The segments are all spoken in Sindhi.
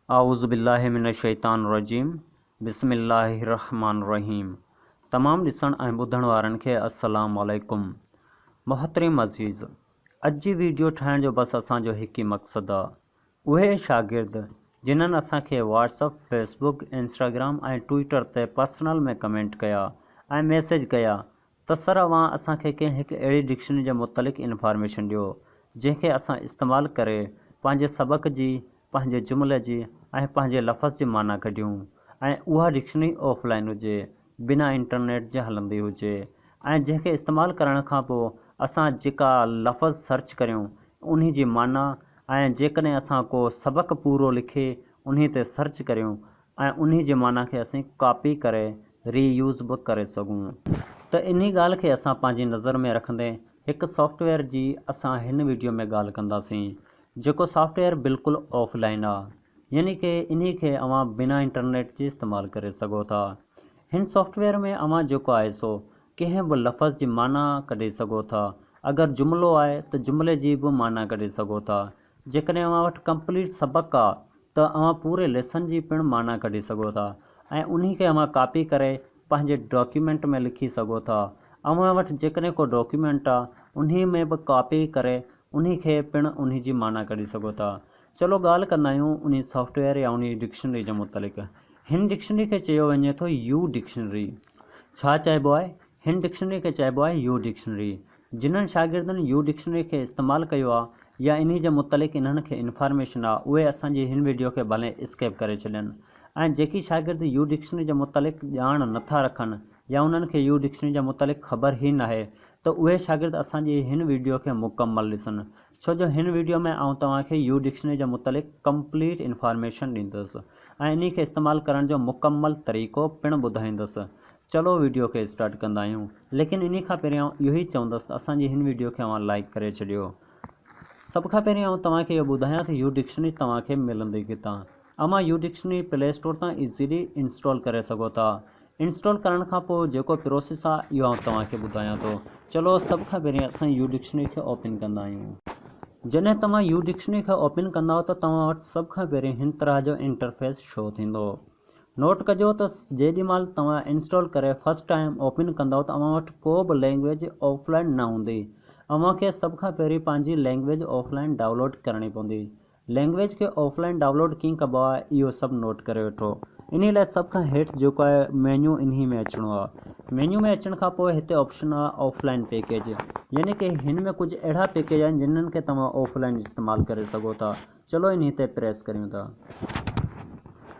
اعوذ بالله من الشيطان الرجيم بسم الله الرحمٰن الرحيم تمام ڏسڻ ۽ ٻڌڻ وارن کي السلام عليڪم محترم عزيز اڄ جي ويڊيو ٺاهڻ جو بس اسان جو هڪ ئي مقصد آ اهي شاگرد جنھن اسان کي Whats app, Facebook, Instagram ۽ Twitter تي پرسنل ۾ ڪمينٽ ڪيا ۽ ميسيج ڪيا ته سر اوهان اسان کي ڪنهن هڪ اهڙي ڊڪشنري جي متعلق انفارميشن ڏيو جنهن کي اسان استعمال ڪري پنهنجي سبق جي، پنهنجي جملي جي ۽ پنهنجي لفظ جي معنيٰ ڪڍيون ۽ اها ڊڪشنري آف لائن هجي، بنا انٽرنيٽ جي هلندي هجي ۽ جنهن کي استعمال ڪرڻ کان پوء اسان جيڪا لفظ سرچ ڪريون انهي جي معنيٰ ۽ جيڪڏهن اسان ڪو سبق پورو لکي انهي تي سرچ ڪريون ۽ انهي جي معنيٰ کي اسين ڪاپي ڪري ري يوز به ڪري سگهون ته انهي ڳالهه کي اسان پنهنجي نظر ۾ رکندي هڪ سافٽ ويئر جي اسان هن ويڊيو ۾ ڳالهه ڪنداسين جيڪو سافٽ ويئر بلڪل آف لائن آ يعني ڪي انهي کي اوهان بنا انٽرنيٽ جي استعمال ڪري سگهو ٿا هن سافٽ ويئر ۾ اوهان جيڪو آهي سو ڪنهن به لفظ جي معنيٰ ڪڍي سگهو ٿا اگر جملو آهي ته جملي جي به معنيٰ ڪڍي سگهو ٿا جيڪڏهن اوهان وٽ ڪمپليٽ سبق آ ته اوهان پوري ليسن جي پڻ معنيٰ ڪڍي سگهو ٿا ۽ انهي کي اوهان ڪاپي ڪري پنهنجي ڊاڪيومينٽ ۾ لکي سگهو ٿا. اوهان وٽ جيڪڏهن ڪو ڊاڪيومينٽ آ انهي ۾ به ڪاپي ڪري انهي کي پڻ انهي جي معنيٰ ڪڍي سگهو ٿا. چلو ڳالهه ڪندا آهيون انهي سافٽويئر يا انهي ڊڪشنري جي متعلق. هن ڊڪشنري کي چيو وڃي ٿو يو ڊڪشنري. ڇا چئبو آهي؟ هن ڊڪشنري کي چئبو آهي يو ڊڪشنري. جنھن شاگردن يو ڊڪشنري کي استعمال ڪيو آ يا انھي جي متعلق انھن کي انفارميشن آ اھي اسان جي ھن ويڊيو کي ڀلي اسڪيپ ڪري ڇڏين ۽ جيڪي شاگرد يو ڊڪشنري جي متعلق ڄاڻ نه ٿا رکن يا انھن کي يو ڊڪشنري جي متعلق خبر ئي ناھي ته اھي شاگرد اسان جي ھن ويڊيو کي مڪمل ڏسن ڇو جو ھن ويڊيو ۾ آئون توھان کي يو ڊڪشنري جي متعلق ڪمپليٽ انفارميشن ڏيندس ۽ انھي کي استعمال ڪرڻ جو مڪمل طريقو پڻ ٻڌائيندس چلو ويڊيو کي اسٽارٽ ڪندا آهيون ليڪن انهي کان پهرين آئون اهو ئي چوندس ته اسان جي هن ويڊيو کي اوهان لائيڪ ڪري ڇڏيو. سڀ کان پهرين آئون توهان کي اهو ٻڌايان ته يو ڊڪشنري توهان کي ملندي ڪٿان. اوهان يو ڊڪشنري پلي اسٽور تان ايزيلي انسٽال ڪري سگهو ٿا. انسٽال ڪرڻ کان پوء جيڪو پروسيس آهي اهو آئون توهان کي ٻڌايان ٿو. چلو سڀ کان پهرين اسان يو ڊڪشنري کي اوپن ڪندا آهيون. جڏهن توهان يو ڊڪشنري کي اوپن ڪندائو ته توهان وٽ سڀ کان پهرين هن طرح جو انٽرفيس شو ٿيندو. نوٽ ڪجو ته جيڏي مهل توهان انسٽال ڪري فرسٽ ٽائيم اوپن ڪندؤ ته اوهان وٽ ڪو به لينگويج آف لائين نه هوندي. اوهان کي سڀ کان پهرين پنهنجي لينگويج آف لائين ڊائونلوڊ ڪرڻي پوندي. لينگويج کي آف لائين ڊائونلوڊ ڪيئن ڪبو آهي اهو سڀ نوٽ ڪري وٺو. انهي لاء سڀ کان هيٺ جيڪو آهي مينيو انهي ۾ اچڻو آهي. مينيو ۾ اچڻ کان پوء هتي آپشن آهي آف لائين پيڪيج يعني ڪي هن ۾ ڪجهه اهڙا پيڪيج آهن جنھن کي توهان آف لائين استعمال ڪري سگهو ٿا. چلو انهي تي پريس ڪريون ٿا.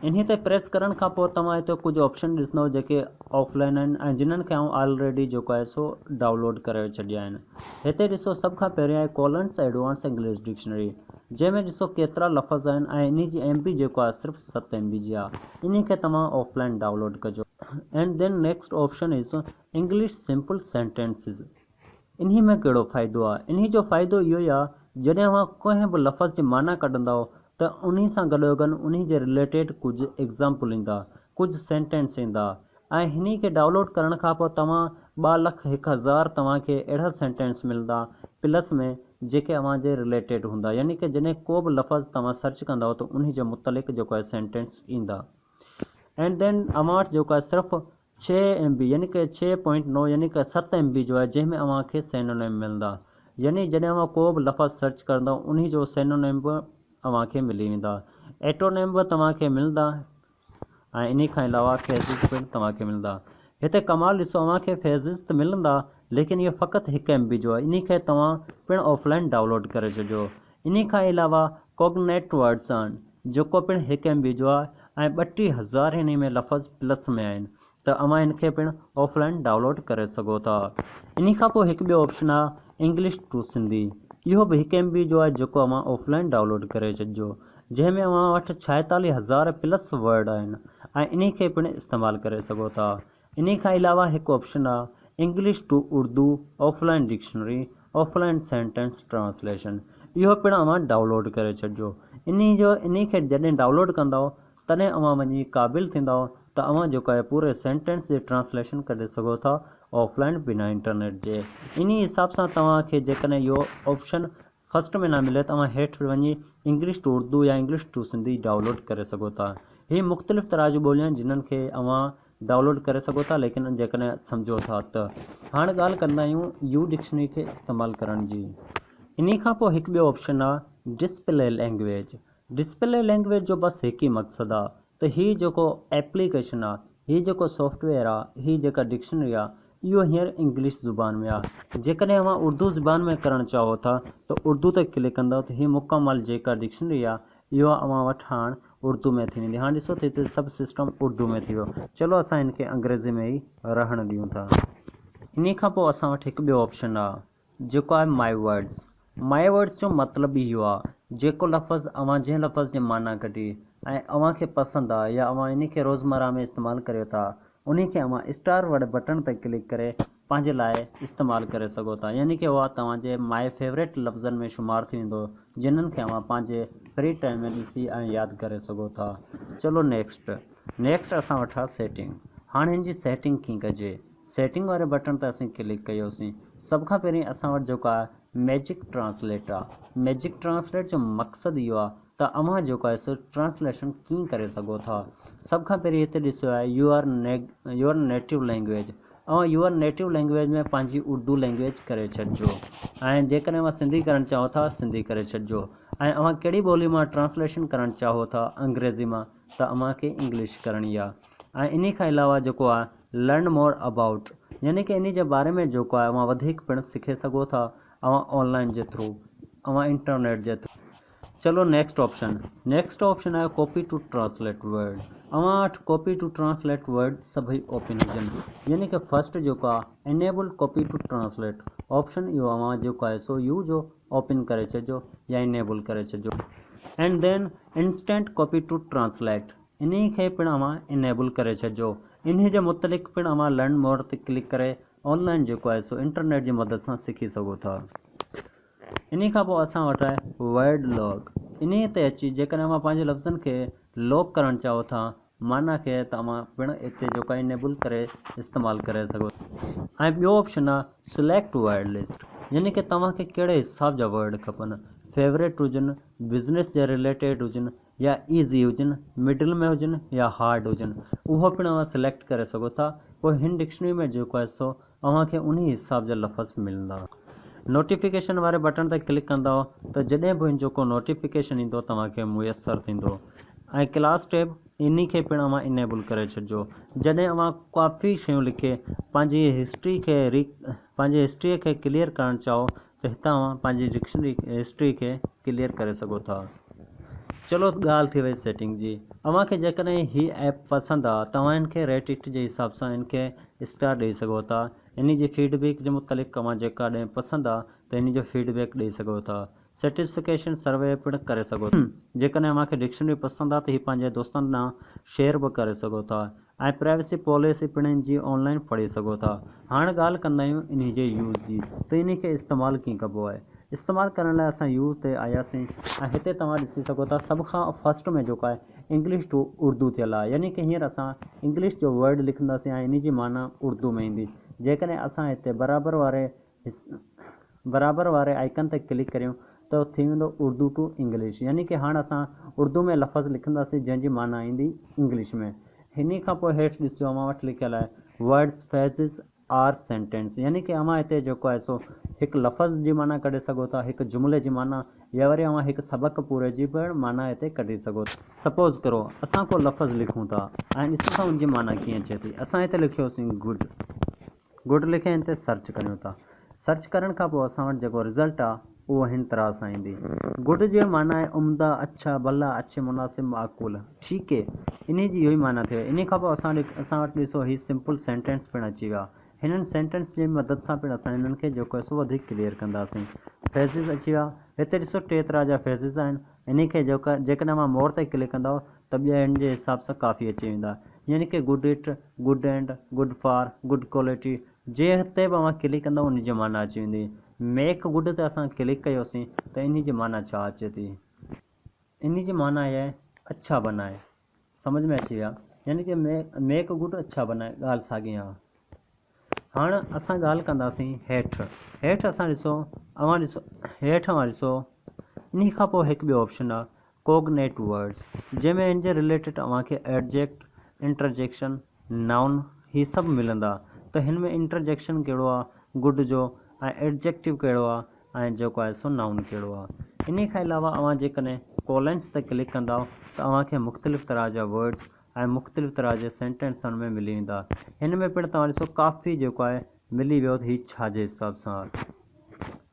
انهي تي پريس ڪرڻ کان پوء توهان هتي ڪجهه آپشن ڏسندو جيڪي آف لائن آهن ۽ جنھن کي آئون آلريڊي جيڪو آهي سو ڊائونلوڊ ڪري ڇڏيا آهن. هتي ڏسو سڀ کان پهرين آهي ڪولنس ايڊوانس انگلش ڊڪشنري جنهن ۾ ڏسو ڪيترا لفظ آهن ۽ انهي جي ايم بي جيڪو آهي صرف 7 ايم بي جي آهي انهي کي توهان آف لائن ڊائونلوڊ ڪجو. And then next option is English simple sentences انهي ۾ ڪهڙو فائدو آ؟ انهي جو فائدو اهو ئي آ جڏهن اوهان ڪنهن به لفظ جي معنيٰ ڪڍندؤ ته انهي سان گڏوگڏ انهي جي رليٽيڊ ڪجهه ايگزامپل ايندا، ڪجهه سينٽينس ايندا ۽ انهي کي ڊائونلوڊ ڪرڻ کان پوء توهان ٻه لک هڪ هزار توهان کي اهڙا سينٽينس ملندا پلس ۾ جيڪي اوهان جي رليٽيڊ هوندا يعني ڪه جڏهن ڪو به لفظ توهان سرچ ڪندؤ ته انهي جي متعلق جيڪو آهي سينٽينس ايندا اينڊ then اوهان وٽ جيڪو آهي صرف ڇهه ايم بي يعني ڪه ڇهه پوائنٽ نو يعني ڪه 7 ايم بي جو آهي جنهن ۾ اوهان کي سينونيم ملندا يعني جڏهن اوهان ڪو به لفظ سرچ ڪرندؤ انهي جو سينونيم به اوهان کي ملي ويندا ايٽونيم به توهان کي ملندا ۽ انهي کان علاوه فيزز پڻ توهان کي ملندا هتي ڪمال ڏسو اوهان کي فيزز ته ملندا ليڪن اهو فقط هڪ ايم بي جو آهي انهي کي توهان پڻ آف لائن ڊائونلوڊ ڪري ڇڏيو انهي کان علاوه ڪوگنيٽ ورڊز آهن جيڪو پڻ هڪ ايم بي جو آهي ۽ 32 هزار انهي ۾ لفظ پلس ۾ آهن ته اوهان ان کي پڻ آف لائن ڊائونلوڊ ڪري سگهو ٿا. انهي کان پوء هڪ ٻيو آپشن آهي انگلش ٽو سنڌي اهو به هڪ ايم بي جو آهي جيڪو اوهان آف لائن ڊائونلوڊ ڪري ڇڏجو جنهن ۾ اوهان وٽ 46 هزار پلس ورڊ آهن ۽ انهي کي پڻ استعمال ڪري سگهو ٿا. انهي کان علاوه هڪ آپشن آ English to Urdu offline dictionary offline sentence translation اهو پڻ اوهان ڊائونلوڊ ڪري ڇڏجو انهي جو انهي کي جڏهن ڊائونلوڊ ڪندؤ تڏهن اوهان وڃي قابل ٿيندؤ ته اوهان جيڪو آهي پوري سينٽينس جي ٽرانسليشن ڪڍي سگهو ٿا آف لائن بنا انٽرنيٽ جي انهي حساب سان توهان کي جيڪڏهن اهو آپشن فرسٽ ۾ نه ملي ته اوهان هيٺ وڃي انگلش ٽو اردو يا انگلش ٽو سنڌي ڊائونلوڊ ڪري سگهو ٿا. هي مختلف طرح جون ٻوليون آهن جنھن کي اوهان ڊائونلوڊ ڪري سگهو ٿا ليڪن جيڪڏهن سمجهو ٿا ته. هاڻ ڳالهه ڪندا آهيون يو ڊڪشنري کي استعمال ڪرڻ جي. انهي کان پوء هڪ ٻيو آپشن آ ڊسپلي لينگويج. ڊسپلي لينگويج جو بس هڪ ئي مقصد آ ته هي جيڪو ايپليڪيشن آ، هي جيڪو سافٽويئر آ، هي جيڪا ڊڪشنري آ اهو هينئر انگلش زبان ۾ آ. جيڪڏهن اوهان اردو زبان ۾ ڪرڻ چاهو ٿا ته اردو تي ڪلڪ ڪندؤ ته هي مڪمل جيڪا ڊڪشنري آ اهو اوهان وٽ هاڻ اردو ۾ ٿي ويندي. هاڻ ڏسو ته هتي سڀ سسٽم اردو ۾ ٿي ويو. چلو اسان هن کي انگريزي ۾ ئي رهڻ ڏيون ٿا. انهي کان پوء اسان وٽ هڪ ٻيو آپشن آ جيڪو آهي مائي ورڊز. مائي ورڊز جو مطلب اهو آ جيڪو لفظ اوهان جنهن لفظ جي معنيٰ ڪڍي ۽ اوهان کي پسند آ يا اوهان انهي کي روزمره ۾ استعمال ڪريو ٿا انهي کي اوهان اسٽار واري بٽڻ تي ڪلڪ ڪري پنهنجي لاء استعمال ڪري سگهو ٿا يعني ڪي اها توهان جي مائي فيوريٽ لفظن ۾ شمار ٿي ويندو جنھن کي اوهان پنهنجي فري ٽائيم ۾ ڏسي ۽ ياد ڪري سگهو ٿا. چلو نيڪسٽ نيڪسٽ اسان وٽ آ سيٽنگ هاڻ هن جي سيٽنگ ڪيئن ڪجي سيٽنگ واري بٽڻ تي اسين ڪلڪ ڪيوسين سڀ کان پهرين اسان وٽ جيڪو آ ميجڪ ٽرانسليٽ آ ميجڪ ٽرانسليٽ جو مقصد اهو آ ته اوهان جيڪو آهي سو ٽرانسليشن ڪيئن ڪري سگهو ٿا. سڀ کان پهرين هتي ڏسيو آهي يوئر يوئر نيٽو لينگويج اوهان يوئر نيٽو لينگويج ۾ پنهنجي اردو لينگويج ڪري ڇڏجو ۽ جيڪڏهن اوهان سنڌي ڪرڻ چاهو ٿا سنڌي ڪري ڇڏجو ۽ اوهان ڪهڙي ٻولي مان ٽرانسليشن ڪرڻ چاهو ٿا انگريزي مان ته اوهان کي انگلش ڪرڻي آهي ۽ انهي کان علاوه جيڪو آهي لرن مور ابائوٽ يعني ڪه انهي جي باري ۾ جيڪو آهي اوهان وڌيڪ پڻ سکي سگهو ٿا اوهان آنلائن جي ٿرو اوهان انٽرنيٽ جي ٿرو. چلو نيڪسٽ آپشن نيڪسٽ آپشن آهي ڪاپي ٽو ٽرانسليٽ ورڊ اوهان وٽ ڪاپي ٽو ٽرانسليٽ ورڊ سڀئي اوپن هجن يعني ڪه فرسٽ جيڪو آهي enable copy to translate option اهو اوهان جيڪو آهي سو يو جو اوپن ڪري ڇڏجو يا انيبل ڪري ڇڏجو and then instant copy to translate انهي کي پڻ اوهان انيبل ڪري ڇڏجو انهي جي متعلق پڻ اوهان لرن مور تي ڪلڪ ڪري آن لائن جيڪو آهي سو انٽرنيٽ جي مدد سان سکي سگهو ٿا. انهي کان پوء اسان وٽ آهي ورڊ لاڪ. انهي تي اچي جيڪڏهن اوهان پنهنجي لفظن کي لاڪ ڪرڻ چاهو ٿا معنيٰ کي ته اوهان پڻ اتي جيڪو آهي انيبل ڪري استعمال ڪري سگهو ٿا. ۽ ٻيو آپشن آهي سليڪٽ ورڊ لسٽ يعني ڪي توهان کي ڪهڙي حساب جا ورڊ کپن فيوريٽ هجن، بزنس جي رليٽيڊ هجن يا ايزي هجن، مڊل ۾ هجن يا هارڊ هجن اهو پڻ اوهان سليڪٽ ڪري سگهو ٿا پوء هن ڊڪشنري ۾ جيڪو آهي سو اوهان کي انهي حساب جا لفظ ملندا. نوٽيفڪيشن واري بٽڻ تي ڪلڪ ڪندؤ ته جڏهن به ان جو ڪو نوٽيفڪيشن ايندو توهان کي ميسر ٿيندو ۽ ڪلاس ٽيب انهي کي پڻ اوهان انيبل ڪري ڇڏجو جڏهن اوهان ڪافي شيون لکي پنهنجي هسٽري کي ري پنهنجي هسٽري کي ڪليئر ڪرڻ چاهو ته هتان اوهان پنهنجي ڊڪشنري هسٽري کي ڪليئر ڪري سگهو ٿا. چلو ڳالهه ٿي وئي سيٽنگ جي اوهان کي جيڪڏهن هي ايپ پسند آ ته اوهان ان کي ريٽ it جي حساب سان ان کي اسٽار ڏئي سگهو ٿا انهي جي فيڊ بيڪ جي متعلق اوهان جيڪڏهن پسند آ ته انهي جو فيڊ بيڪ ڏئي سگهو ٿا سيٽسفڪيشن سروي پڻ ڪري سگهو ٿا جيڪڏهن اوهان کي ڊڪشنري پسند آ ته هي پنهنجي دوستن ڏانهن شيئر به ڪري سگهو ٿا ۽ پرائيويسي پاليسي پڻ ان جي آن لائن پڙهي سگهو ٿا هاڻ ڳالهه ڪندا آهيون انهي جي يوز جي ته انهي کي استعمال ڪيئن ڪبو آهي استعمال ڪرڻ لاء اسان يوز تي آياسين ۽ هتي توهان ڏسي سگهو ٿا سڀ کان فرسٽ ۾ جيڪو آهي انگلش ٽو اردو ٿيل آهي يعني ڪه هينئر اسان انگلش جو ورڊ لکنداسين ۽ انهي جي معنيٰ اردو ۾ ايندي جيڪڏهن اسان هتي برابر واري برابر واري آئيڪن تي ڪلڪ ڪريون ته ٿي ويندو اردو ٽو انگلش يعني ڪه هاڻ اسان اردو ۾ لفظ لکنداسين جنهن جي معنيٰ ايندي انگلش ۾ انهي کان پوء هيٺ ڏسجو اوهان وٽ لکيل آهي ورڊز فريزز آر سينٽينس يعني ڪه اوهان هتي جيڪو آهي سو هڪ لفظ جي معنيٰ ڪڍي سگهو ٿا، هڪ جملي جي معنيٰ يا وري اوهان هڪ سبق پوري جي پڻ معنيٰ هتي ڪڍي سگهو ٿا. سپوز ڪرو اسان ڪو لفظ لکون ٿا ۽ ڏسون ٿا ان جي معنيٰ ڪيئن اچي ٿي. اسان هتي لکيوسين گڊ Good لکي هن تي سرچ ڪريون ٿا. سرچ ڪرڻ کان پوء اسان وٽ جيڪو رزلٽ آ اهو هن طرح سان ايندي. گڊ جي معنيٰ آهي عمده، اڇا، ڀلا، اڇي، مناسب، معقول. ٺيڪ اي. انهي جي اهو ئي معنيٰ ٿئي. انهي کان پوء اسان اسان وٽ ڏسو هي سمپل سينٽينس پڻ اچي ويا. هنن سينٽينس جي مدد سان پڻ اسان هنن کي جيڪو آهي سو وڌيڪ ڪليئر ڪنداسين. فريزز اچي ويا. هتي ڏسو ٽي طرح جا فريزز آهن. انهي کي جيڪا جيڪڏهن اوهان مور تي ڪلڪ ڪندؤ ته ٻين جي حساب سان ڪافي اچي ويندا. يعني ڪه good at, good and, good for, good quality جنهن تي به اوهان ڪلڪ ڪندؤ انهي جي معنيٰ اچي ويندي. ميڪ گڊ تي اسان ڪلڪ ڪيوسين ته انهي جي معنيٰ ڇا اچي ٿي؟ انهي جي معنيٰ آهي اڇا بنائي. سمجھ ۾ اچي ويا؟ يعني ڪه ميڪ گڊ اڇا بنائي ڳالهه ساڳي آهي. هاڻ اسان ڳالهه ڪنداسين هيٺ. هيٺ اسان ڏسو اوهان ڏسو هيٺ اوهان ڏسو انهي کان پوء هڪ ٻيو آپشن آهي ڪوگنيٽ ورڊز جنهن ۾ ان جي رليٽيڊ اوهان کي ايڊجيڪٽ، انٽرجيڪشن، نائون هي سڀ ملندا ته هن ۾ انٽرجيڪشن ڪهڙو آهي گڊ جو ۽ ايڊجيڪٽو ڪهڙو آهي ۽ جيڪو آهي سو نائون ڪهڙو آهي. انهي کان علاوه اوهان جيڪڏهن ڪولنس تي ڪلڪ ڪندائو ته اوهان کي مختلف طرح جا ورڊز ۽ مختلف طرح جي سينٽينسن ۾ ملي ويندا. هن ۾ پڻ توهان ڏسو ڪافي جيڪو آهي ملي ويو ته هي ڇا جي حساب سان آهي.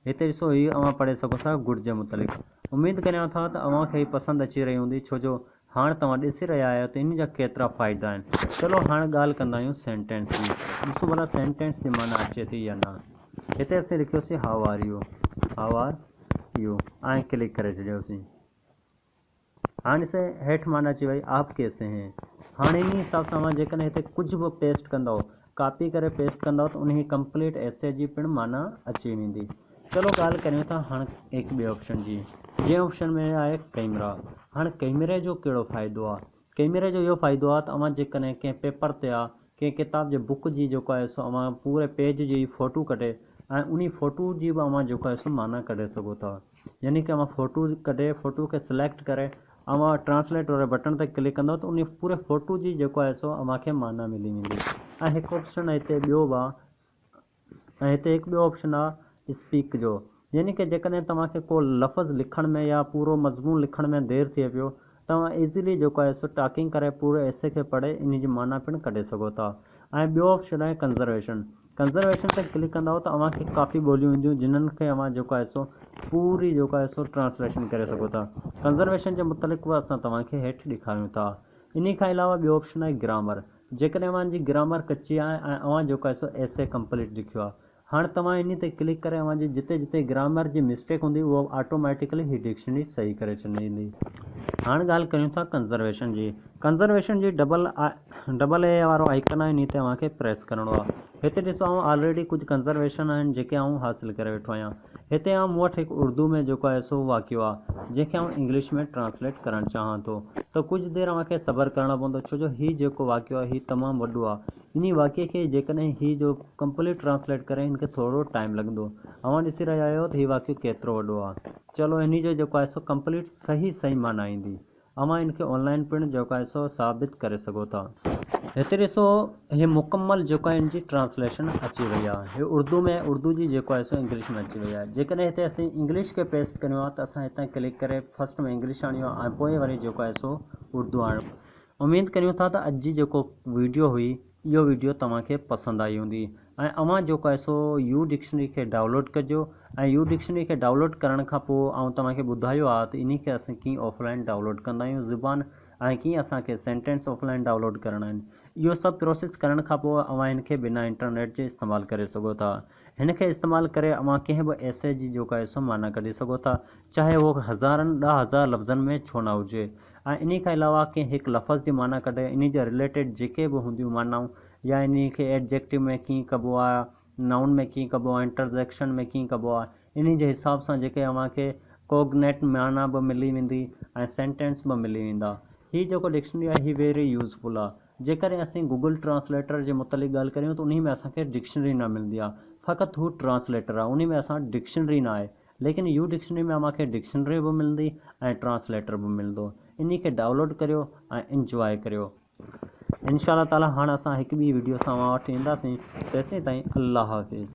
هتي ڏسو هي اوهان پڙهي سگهو ٿا گڊ جي متعلق. اميد ڪريان ٿا ته اوهان کي هي پسند اچي رهي هوندي ڇو جو هاڻ توهان ڏسي رهيا آهيو ته ان جا ڪيترا فائدا آهن. چلو هاڻ ڳالهه ڪندا آهيون سينٽينس جي. ڏسو ڀلا سينٽينس جي معنيٰ اچي ٿي يا نه. هتي اسين لکيوسين how are you how are you ۽ click ڪري ڇڏيوسين. هاڻ ڏس هيٺ معنيٰ اچي وئي آپ ڪيسي هين. هاڻ انهي حساب سان اوهان جيڪڏهن هتي ڪجهه به پيسٽ ڪندؤ ڪاپي ڪري پيسٽ ڪندؤ ته انهي ڪمپليٽ ايسي جي پڻ معنيٰ اچي ويندي. چلو ڳالهه ڪريون ٿا هاڻ هڪ ٻئي آپشن جي جنهن آپشن ۾ آهي ڪئميرا. هاڻ ڪئميري جو ڪهڙو فائدو آهي؟ ڪئميري جو اهو فائدو آهي ته اوهان جيڪڏهن ڪنهن پيپر تي آ ڪنهن ڪتاب جي بڪ جي جيڪو آهي سو اوهان پوري پيج جي فوٽو ڪڍي ۽ انهي فوٽو جي به اوهان جيڪو آهي سو معنيٰ ڪڍي سگهو ٿا. يعني ڪه اوهان فوٽو ڪڍي فوٽو کي سليڪٽ ڪري اوهان ٽرانسليٽ واري بٽڻ تي ڪلڪ ڪندو ته انهي پوري فوٽو جي جيڪو آهي سو اوهان کي معنيٰ ملي ويندي ۽ هڪ آپشن هتي ٻيو به آهي ۽ هتي هڪ ٻيو آپشن آهي اسپيڪ جو يعني ڪه جيڪڏهن توهان کي ڪو لفظ لکڻ ۾ يا پورو مضمون لکڻ ۾ دير ٿئي پيو توهان ايزلي جيڪو آهي سو ٽاڪنگ ڪري پوري ايسي کي پڙهي انهي جي معنيٰ پڻ ڪڍي سگهو ٿا ۽ ٻيو آپشن آهي ڪنزرويشن ڪنزرويشن تي ڪلڪ ڪندؤ ته اوهان کي ڪافي ٻوليون اينديون جنھن کي اوهان جيڪو آهي سو پوري جيڪو آهي سو ٽرانسليشن ڪري سگهو ٿا. ڪنزرويشن جي متعلق به اسان توهان کي هيٺ ڏيکاريون ٿا. انهي کان علاوه ٻيو آپشن آهي گرامر. جيڪڏهن اوهان جي گرامر ڪچي آهي ۽ اوهان جيڪو آهي سو ايسي ڪمپليٽ لکيو آهي هاڻ توهان انهي تي ڪلڪ ڪري اوهان جي جتي جتي گرامر جي مسٽيڪ هوندي اهو آٽوميٽيڪلي هي ڊڪشنري صحيح ڪري ڇڏيندي. هاڻ ڳالهه ڪريون ٿا ڪنزرويشن جي. ڪنزرويشن جي ڊبل ڊبل اي وارو آئيڪن آهي انهي تي اوهان کي پريس ڪرڻو آهي. هتي ڏسو آئون آلريڊي ڪجهه ڪنزرويشن آهن جيڪي آئون حاصل ڪري ويٺو آهيان. هتي آئون مون وٽ هڪ اردو ۾ جيڪو آهي سو واقعو آهي جنهن کي آئون انگلش ۾ ٽرانسليٽ ڪرڻ چاهان ٿو ته ڪجهه دير اوهان کي صبر ڪرڻو پوندو ڇو جو هي جيڪو واقعو آهي هي تمام وڏو آهي. انهي واقعي کي جيڪڏهن هي جو ڪمپليٽ ٽرانسليٽ ڪري هن کي ٿورڙو ٽائيم لڳندو. اوهان ڏسي رهيا آهيو ته هي واقعو ڪيترو وڏو آهي. چلو انهي جو جيڪو آهي سو ڪمپليٽ صحيح صحيح معنيٰ ايندي. اوهان ان کي آن لائين پڻ جيڪو آهي سو ثابت ڪري سگهو ٿا. هتي ڏسو هي مڪمل جيڪو آهي ان جي ٽرانسليشن اچي وئي آهي. هي اردو ۾ اردو جي جيڪو آهي سو انگلش ۾ اچي وئي آهي. جيڪڏهن هتي اسين انگلش کي پيسٽ ڪريون ها ته اسان هتان ڪلڪ ڪري فرسٽ ۾ انگلش آڻيون ها ۽ پوء وري جيڪو آهي سو اردو آڻيون. اميد ڪريون ٿا ته اڄ جي جيڪو ويڊيو هئي اهو ويڊيو توهان کي پسند آئي هوندي ۽ اوهان جيڪو آهي سو يو ڊڪشنري کي ڊائونلوڊ ڪجو ۽ يو ڊڪشنري کي ڊائونلوڊ ڪرڻ کان پوء آئون توهان کي ٻڌايو آهي ته انهي کي اسين ڪيئن آف لائن ڊائونلوڊ ڪندا آهيون زبان ۽ ڪيئن اسان کي سينٽينس آف لائن ڊائونلوڊ ڪرڻا آهن اهو سڀ پروسيس ڪرڻ کان پوء اوهان هن کي بنا انٽرنيٽ جي استعمال ڪري سگهو ٿا هن کي استعمال ڪري اوهان ڪنهن به ايسي جي جيڪو آهي سو معنيٰ ڪڍي سگهو ٿا چاهي اهو هزارن 10,000 لفظن ۾ ڇو نه هجي ۽ انهي کان علاوه ڪنهن هڪ لفظ جي معنيٰ ڪڍي انهي جا رليٽيڊ جيڪي به هونديون معنائون يا انهي کي ايڊجيڪٽو ۾ ڪيئن ڪبو آهي نائون ۾ ڪيئن ڪبو آهي انٽرجيڪشن ۾ ڪيئن ڪبو آهي انهي جي حساب سان جيڪي اوهان کي ڪوگنيٽ معنيٰ به ملي ويندي ۽ سينٽينس به ملي ويندا هي جيڪو ڊڪشنري آهي هي ويري يوزفل آهي جيڪڏهن اسين گوگل ٽرانسليٽر جي متعلق ڳالهه ڪريون ته انهي ۾ اسان کي ڊڪشنري نه ملندي آهي فقط هو ٽرانسليٽر آهي انهي ۾ اسان وٽ ڊڪشنري نه آهي ليڪن يو ڊڪشنري ۾ اوهان کي ڊڪشنري به ملندي ۽ ٽرانسليٽر به ملندو انهي کي ڊائونلوڊ ڪريو ۽ انجواء ڪريو. انشاء الله تعالي هاڻ اسان هڪ ٻي وڊيو سان اوهان وٽ اينداسين تيسين تائين الله حافظ.